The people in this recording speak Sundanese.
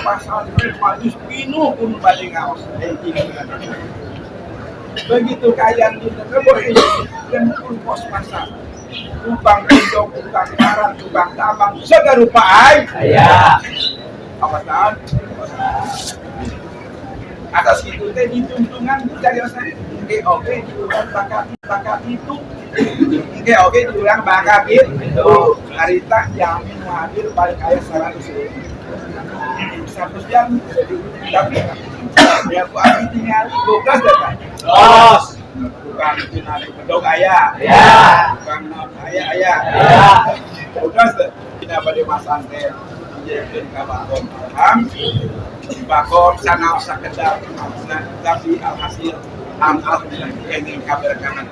Pasantren majlis pinuh pun bade ngaos. Begitu kayaan di Rebo dan pun pos pasar. Tukang pindok, tukang karang, tukang tambang, segala rupa ay. Aya. Apa tahun? Atas itu teh dituntungan cari oke oke diurang bakat bakat itu, oke oke diurang bakat itu. Harita jamin hadir balik aya 100 100 jam, tapi ya ku abi tingali bogos datang. Los. Tukang tina bedog aya. Aya. Tukang naon aya aya. Aya. Bogos teh dina bade masang teh dijiekeun ka Bagong. Alhamdulillah Bagong sanaos sakedar, tapi alhasil alhamdulillah enging kaberkahan.